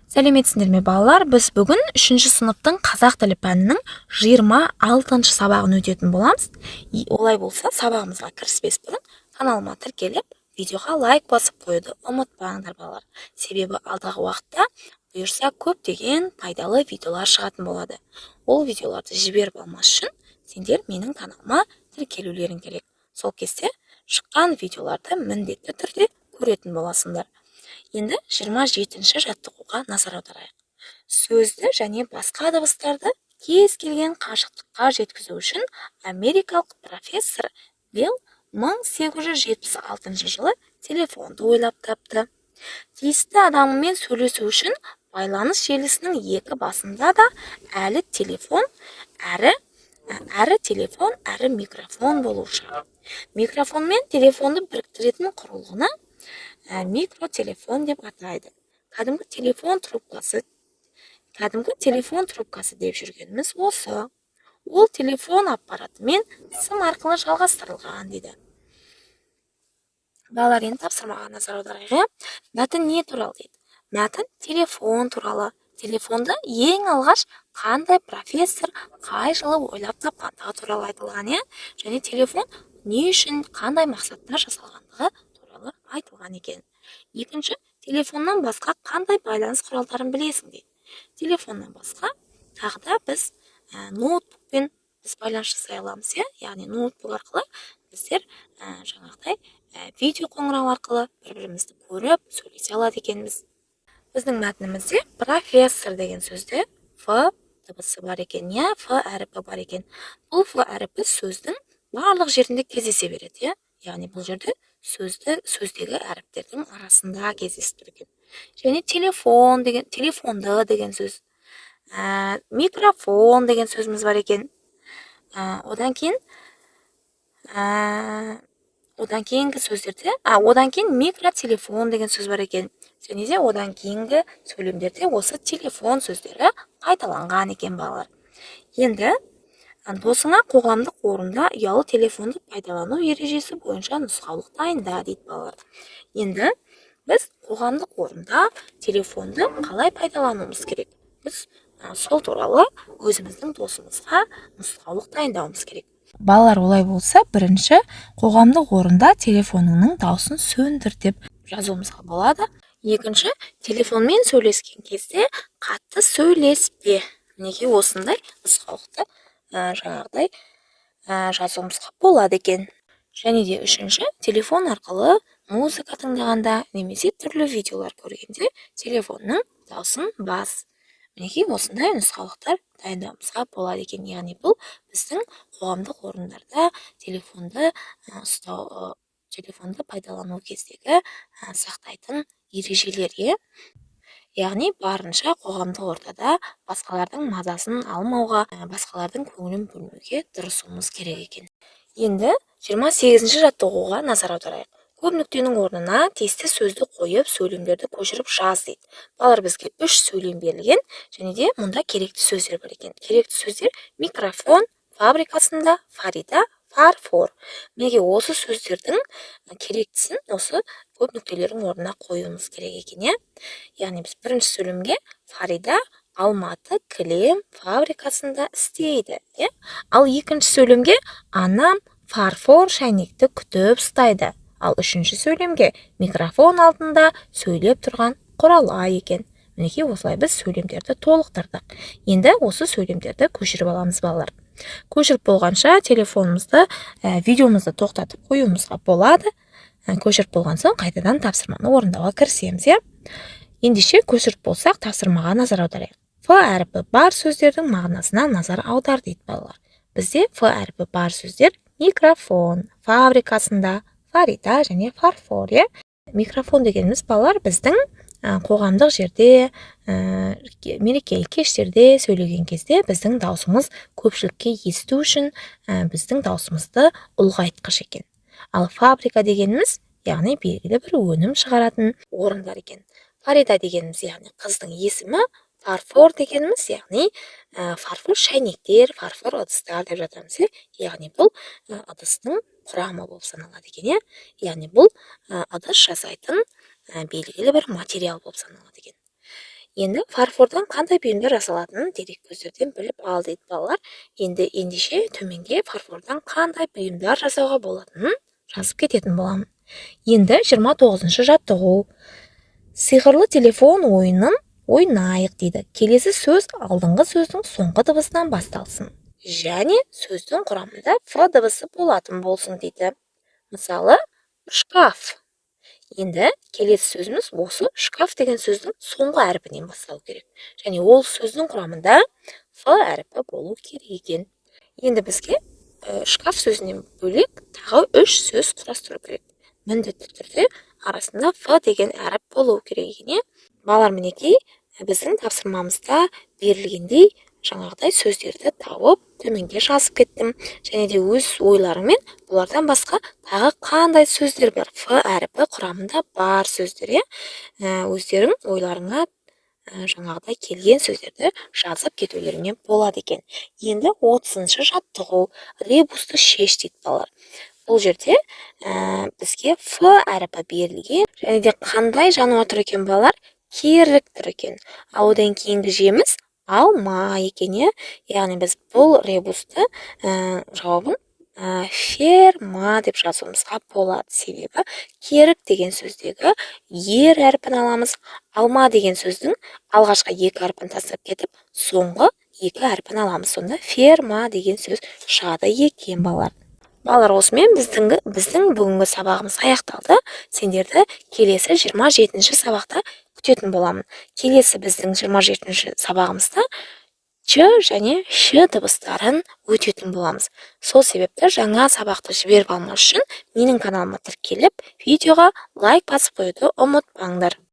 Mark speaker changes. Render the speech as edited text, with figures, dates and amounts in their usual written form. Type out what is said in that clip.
Speaker 1: Сәлеметсіңдер ме, балалар! Біз бүгін үшінші сыныптың қазақ тілі пәнінің 26-шы сабағын өтетін боламыз. Олай болса, сабағымызға кіріспес бұрын каналыма тіркеліп, видеоға лайк басып қоюды ұмытпаңдар, балалар. Себебі алдағы уақытта, бұйырса, көптеген пайдалы видеолар шығатын болады. Ол видеоларды жіберіп алмас үшін сендер менің каналыма тіркелулерің керек. Сол кезде шыққан видеоларды міндетті түрде көретін боласыңдар. Енді 27-ші жаттығуға назар аударайық. Сөзді және басқа дыбыстарды кез келген қашықтыққа жеткізу үшін америкалық профессор Белл 1876 жылы телефонды ойлап тапты. Тиісті адаммен сөйлесу үшін байланыс желісінің екі басында да әлі телефон әрі телефон, әрі микрофон болуы шарт. Микрофон мен телефонды біріктіретін құрылғыны микротелефон деп атайды. Кәдімгі телефон трубкасы деп жүргеніміз осы. Ол телефон аппаратымен сым арқылы жалғастырылған, дейді. Балалар, енді тапсырмаға назар аударайық, иә. Мәтін не туралы дейді? Мәтін телефон туралы. Телефонды ең алғаш қандай профессор қай жылы ойлап тапқандығы туралы айтылған, иә. Және телефон не үшін, қандай мақсатта жасалғандығы туралы айтылған екен. Екінші, телефоннан басқа қандай байланыс құралдарын білесің, дейді. Телефоннан басқа тағы да біз ноутбукпен біз байланыс жасай аламыз, иә. Яғни ноутбук арқылы біздер жаңағыдай видео қоңырау арқылы бір бірімізді көріп, сөйлесе алады екенбіз. Біздің мәтінімізде «профессор» деген сөзде «ф» дыбысы бар екен, иә, «ф» әріпі бар екен. Бұл «ф» әріпі сөздің барлық жерінде кездесе береді, иә. Яғни бұл жерде сөздегі әріптердің арасында кездесіп тұр екен. Және телефон деген, телефонды деген сөз, микрофон деген сөзіміз бар екен. Одан кейінгі сөздерде, одан кейін микротелефон деген сөз бар екен. Және де одан кейінгі сөйлемдерде осы телефон сөздері қайталанған екен. Балалар, енді досыңа қоғамдық орында ұялы телефонды пайдалану ережесі бойынша нұсқаулық дайында, дейді. Балалар, енді біз қоғамдық орында телефонды қалай пайдалануымыз керек? Біз сол туралы өзіміздің досымызға нұсқаулық дайындауымыз керек. Балалар, олай болса, бірінші, қоғамдық орында телефоныңның даусын сөндір деп жазуымызға болады. Екінші, телефонмен сөйлескен кезде қатты сөйлеспе. Мінекей, осындай нұсқаулықты жаңағыдай жазуымызға болады екен. Және де үшінші, телефон арқылы музыка тыңдағанда немесе түрлі видеолар көргенде телефонның даусын бас. Мінекей, осындай нұсқаулықтар дайындауымызға болады екен. Яғни бұл біздің қоғамдық орындарда телефонды ұстау, телефонды пайдалану кездегі сақтайтын ережелер, иә. Яғни барынша қоғамдық ортада басқалардың мазасын алмауға, басқалардың көңілін бөлмеуге тырысуымыз керек екен. Енді 28-ші жаттығуға назар аударайық. Көп нүктенің орнына тиісті сөзді қойып, сөйлемдерді көшіріп жаз, дейді. Балалар, бізге үш сөйлем берілген және де мұнда керекті сөздер бар екен. Керекті сөздер: микрофон, фабрикасында, Фарида, фарфор. Мінекей, осы сөздердің керектісін осы көп нүктелердің орнына қоюымыз керек екен, иә. Яғни біз бірінші сөйлемге: «Фарида Алматы кілем фабрикасында істейді», иә. Ал екінші сөйлемге: «Анам фарфор шәйнекті күтіп ұстайды». Ал үшінші сөйлемге: «Микрофон алдында сөйлеп тұрған Құралай екен». Мінекей, осылай біз сөйлемдерді толықтырдық. Енді осы сөйлемдерді көшіріп аламыз. Балалар, көшіріп болғанша телефонымызды, видеомызды тоқтатып қоюымызға болады. Көшіріп болған соң қайтадан тапсырманы орындауға кірісеміз, иә. Ендеше, көшіріп болсақ, тапсырмаға назар аударайық. «Ф» әрпі бар сөздердің мағынасына назар аудар, дейді. Балалар, бізде «ф» әрпі бар сөздер: микрофон, фабрикасында, Фарида және фарфор, иә. Микрофон дегеніміз, балалар, біздің қоғамдық жерде, мерекелік кештерде сөйлеген кезде біздің даусымыз көпшілікке есту үшін біздің даусымызды ұлғайтқыш екен. Ал фабрика дегеніміз, яғни белгілі бір өнім шығаратын орындар екен. Фарида дегеніміз, яғни қыздың есімі. Фарфор дегеніміз, яғни фарфор шәйнектер, фарфор ыдыстар деп жатамыз, иә. Яғни бұл ыдыстың құрамы болып саналады екен, иә. Яғни бұл ыдыс жасайтын белгілі бір материал болып саналады екен. Енді фарфордан қандай бұйымдар жасалатынын дереккөздерден біліп ал дейді, балалар. Енді, ендеше, төменге фарфордан қандай бұйымдар жасауға болатынын жазып кететін боламын. Енді 29 жаттығу. «Сиқырлы телефон ойынын ойнайық», – дейді. Келесі сөз алдыңғы сөздің соңғы дыбысынан басталсын және сөздің құрамында ф дыбысы болатын болсын дейді. Мысалы, шкаф. Енді келесі сөзіміз осы шкаф деген сөздің соңғы әрпінен басталу керек және ол сөздің құрамында ф әрпі болу керек екен. Енді бізге шкаф сөзінен бөлек тағы үш сөз құрастыру керек. Міндетті түрде арасында ф деген әріп болу керек екен, иә. Балалар, мінекей, біздің тапсырмамызда берілгендей, жаңағыдай сөздерді тауып, төменге жазып кеттім. Және де өз ойларыңмен бұлардан басқа тағы қандай сөздер бар, ф әріпі құрамында бар сөздер, иә, өздерің ойларыңа жаңағыдай келген сөздерді жазып кетулеріңе болады екен. Енді 30 жаттығу. «Ребусты шеш», – дейді, балалар. Бұл жерде бізге ф әріпі берілген және де қандай жануар тұр екен, балалар? Керік тұр екен. Ал одан кейінгі жеміс алма екен, иә. Яғни біз бұл ребусты жауабын ферма деп жазуымызға болады, себебі керік деген сөздегі ер әрпін аламыз, алма деген сөздің алғашқы екі әрпін тастап кетіп, соңғы екі әрпін аламыз. Сонда ферма деген сөз шығады екен, балалар. Балалар, осымен біздің бүгінгі сабағымыз аяқталды. Сендерді келесі 27 сабақта күтетін боламын. Келесі біздің 27 сабағымызда ч және ш дыбыстарын өтетін боламыз. Сол себепті жаңа сабақты жіберіп алмас үшін менің каналыма тіркеліп, видеоға лайк басып қоюды ұмытпаңдар.